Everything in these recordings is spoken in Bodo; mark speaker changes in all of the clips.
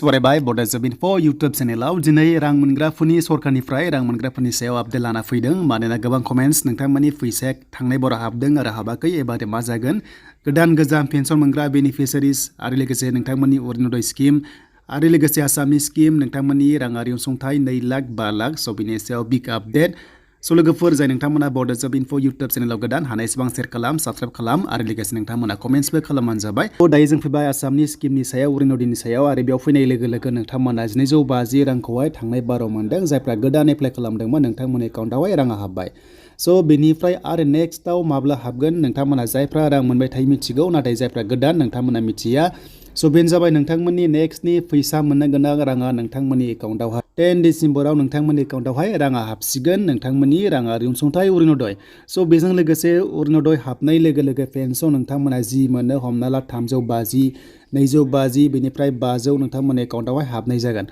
Speaker 1: बरायबाय बडो इनफो यूट्यूब चेनेलाव दिनै रां मोनग्राफोरनि सरकारनिफ्राय रां मोनग्राफोरनि सायाव आपडेट लाना फैदों मानोना गोबां कमेन्ट्स नोंथांमोननि फैसाया थांनाय बर' हाबदों आरो हाबाखै एबार मा जागोन गोदान गोजाम पेन्सन मोनग्रा बेनिफिसियारिज आरो लोगोसे नोंथांमोननि अरुणोदय स्किम आरो लोगोसे आसामनि स्किम नोंथांमोननि राङारि अनसुंथाइ 2 लाख 5 लाख स' बिनि सायाव बिग आपडेट स' लोगोफोर जाय नोंथांमोना बडो इनफो यूट्यूब चेनेलाव गोदान हानायसेबां शेयार खालाम साबस्क्राइब खालाम आरो लोगोसे नोंथांमोना कमेन्ट्सबो खालामबानो जाबाय दायो जों फैबाय आसामनि स्किमनि सायाव अरुणोदयनि सायाव आरो बेयाव फैनाय लोगो लोगो नोंथांमोना 1250 रांखौहाय थांनाय बाराव मोनदों जायफ्रा गोदान एप्लाइ खालामदोंमोन नोंथांमोननि एकाउन्टआवहाय राङा हाबबाय स' बेनिफ्राय आरो नेक्स्टआव माब्ला हाबगोन नोंथांमोना जायफ्रा रां मोनबाय थायो मिथिगौ नाथाय जायफ्रा गोदान नोंथांमोना मिथिया स' बेनो जाबाय नोंथांमोननि नेक्स्टनि फैसा मोननो गोनां राङा नोंथांमोननि एकाउन्टआवहाय 10 डिसेम्बराव नोंथांमोननि एकाउन्टआवहाय राङा हाबसिगोन नोंथांमोननि राङारि अनसुंथाइ अरुणोदय स' बेजों लोगोसे अरुणोदय हाबनाय लोगो लोगो पेन्सन नोंथांमोना जि मोनो हमना ला 350 250 बेनिफ्राय 500 नोंथांमोननि एकाउन्टआवहाय हाबनाय जागोन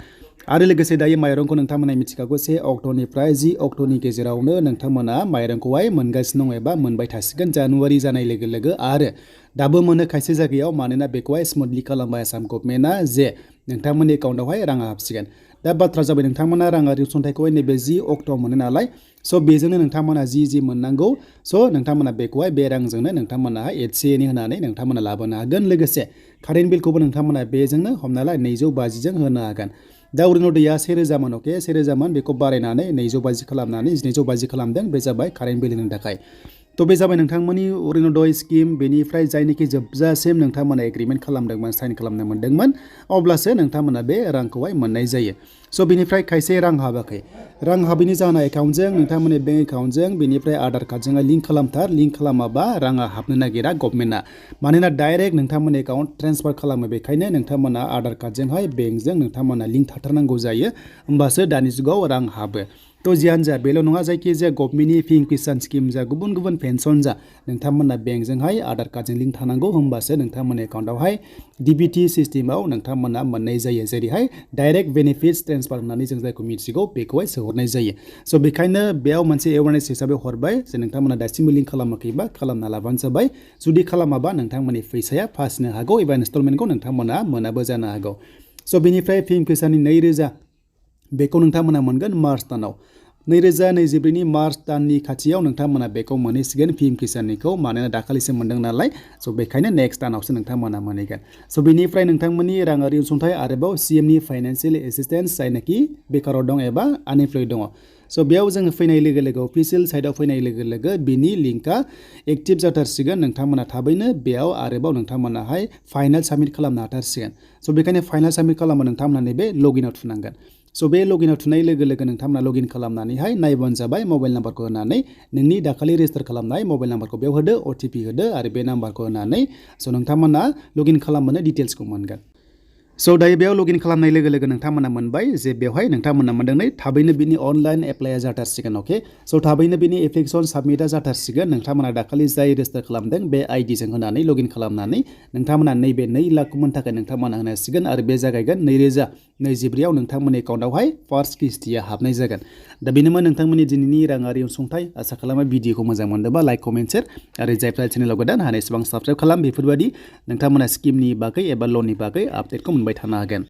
Speaker 1: आरो लोगोसे दायो माइरंखौ नोंथांमोना मिथिखागौ 1 अक्ट'निफ्राय 10 अक्ट'नि गेजेरावनो नोंथांमोना माइरंखौहाय मोनगासिनो दं एबा मोनबाय थासिगोन जानुवारि जानाय लोगो लोगो आरो दाबो मोनो खायसे जायगायाव मानोना बेखौहाय स्मुथलि खालामबाय आसाम गभर्नमेन्टआ जे नोंथांमोननि एकाउन्टआवहाय राङा हाबसिगोन दा बाथ्रा जाबाय नोंथांमोना राङारि अनसुंथाइखौहाय नैबे 10 अक्ट'आव मोनो नालाय स' बेजोंनो नोंथांमोना जि मोननांगौ स' नोंथांमोना बेखौहाय बे रांजोंनो नोंथांमोना एसे एनै होनानै नोंथांमोना लाबोनो हागोन लोगोसे कारेन्ट बिलखौबो नोंथांमोना बेजोंनो हमना ला 250 जों होनो हागोन दा अरुणोदयआ 1000 मोन अके 1000 मोन बेखौ बारायनानै 250 खालामनानै 1250 खालामदों बे जाबाय कारेन्ट बिलनि थाखाय थ' बे जाबाय नोंथांमोननि अरुणोदय स्किम बेनिफ्राय जायनोखि जोबजासिम नोंथांमोना एग्रिमेन्ट खालामदोंमोन साइन खालामनो मोन्दोंमोन अब्लासो नोंथांमोना बे रांखौहाय मोननाय जायो स' बेनिफ्राय खायसे रां हाबाखै रां हाबैनि जाहोना एकाउन्टजों नोंथांमोननि बेंक एकाउन्टजों बेनिफ्राय आधार कार्डजों लिंक खालामथार लिंक खालामाबा राङा हाबनो नागिरा गभर्नमेन्टआ मानोना डाइरेक्ट नोंथांमोननि एकाउन्ट ट्रेन्सफार खालामो बेखायनो नोंथांमोना आधार कार्डजोंहाय बेंकजों नोंथांमोना लिंक थाथारनांगौ जायो होमबासो दानि जुगाव रां हाबो थ' जियानो जा बेल' नङा जायखिजाया गभर्नमेन्टनि पिएम किसान स्किम जा गुबुन गुबुन पेन्सन जा नोंथांमोना बेंकजोंहाय आधार कार्डजों लिंक थानांगौ होमबासो नोंथांमोननि एकाउन्टआवहाय डिबिटि सिस्टेमाव नोंथांमोना मोननाय जायो जेरैहाय डाइरेक्ट बेनिफिट्स ट्रेन्सफार होननानै जों जायखौ मिथिगौ बेखौहाय सोहरनाय जायो स' बेखायनो बेयाव मोनसे एवारनेस हिसाबै हरबाय जे नोंथांमोना दासिमबो लिंक खालामाखैबा खालामना लाबानो जाबाय जुदि खालामाबा नोंथांमोननि फैसाया फासिनो हागौ एबा इनस्टलमेन्टखौ नोंथांमोना मोनाबो जानो हागौ स' बेनिफ्राय पिएम किसाननि 2000 बेखौ नोंथांमोना मोनगोन मार्च दानाव 2024 मार्च दाननि खाथियाव नोंथांमोना बेखौ मोनहैसिगोन पिएम किसाननिखौ मानोना दाखालिसो मोनदों नालाय स' बेखायनो नेक्स्ट दानावसो नोंथांमोना मोनहैगोन स' बेनिफ्राय नोंथांमोननि राङारि अनसुंथाइ आरोबाव सीएमनि फाइनान्सियेल एसिस्टेन्स जायनाखि बेकाराव दं एबा आनएमप्लयड दङ स' बेयाव जोङो फैनाय लोगो लोगो अफिसियेल साइडआव फैनाय लोगो लोगो बिनि लिंकआ एक्टिभ जाथारसिगोन नोंथांमोना थाबैनो बेयाव आरोबाव नोंथांमोनाहाय फाइनाल साबमिट खालामनो हाथारसिगोन स' बेखायनो फाइनाल साबमिट खालामो नोंथांमोना नैबे लगिनआव थुनांगोन स' बे लगिनआव थुनाय लोगो लोगो नोंथांमोना लगिन खालामनानैहाय नायबानो जाबाय मबाइल नाम्बारखौ होनानै नोंनि दाखालि रेजिस्टार खालामनाय मबाइल नाम्बारखौ बेयाव होदो OTP होदो आरो बे नाम्बारखौ होनानै स' नोंथांमोना लगिन खालामनो डिटेल्सखौ मोनगोन स' दायो बेयाव लगिन खालामनाय लोगो लोगो नोंथांमोना मोनबाय जे बेवहाय नोंथांमोना मोनदों थाबैनो बिनि अनलाइन एप्लाइआ जाथारसिगोन अके स' थाबैनो बिनि एप्लिकेसन साबमिटआ जाथारसिगोन नोंथांमोना दाखालि जाय रेजिस्टार खालामदों बे आइडिजों होनानै लगिन खालामनानै नोंथांमोना नैबे 2 लाखखौ मोननो थाखाय नोंथांमोना होनांसिगोन आरो बे जागायगोन 2024 आव नोंथांमोननि एकाउन्टआवहाय फार्स्ट किस्तिया हाबनाय जागोन दा बेनोमोन नोंथांमोननि दिनैनि राङारि अनसुंथाइ आसा खालामो भिडिअखौ मोजां मोनदोंबा लाइक कमेन्ट शेयार आरो जायफ्रा चेनेलाव गोदान हानायसेबां साबस्क्राइब खालाम बेफोरबायदि नोंथांमोना स्किमनि बागै एबा लननि बागै आपडेटखौ मोनबाय थानो हागोन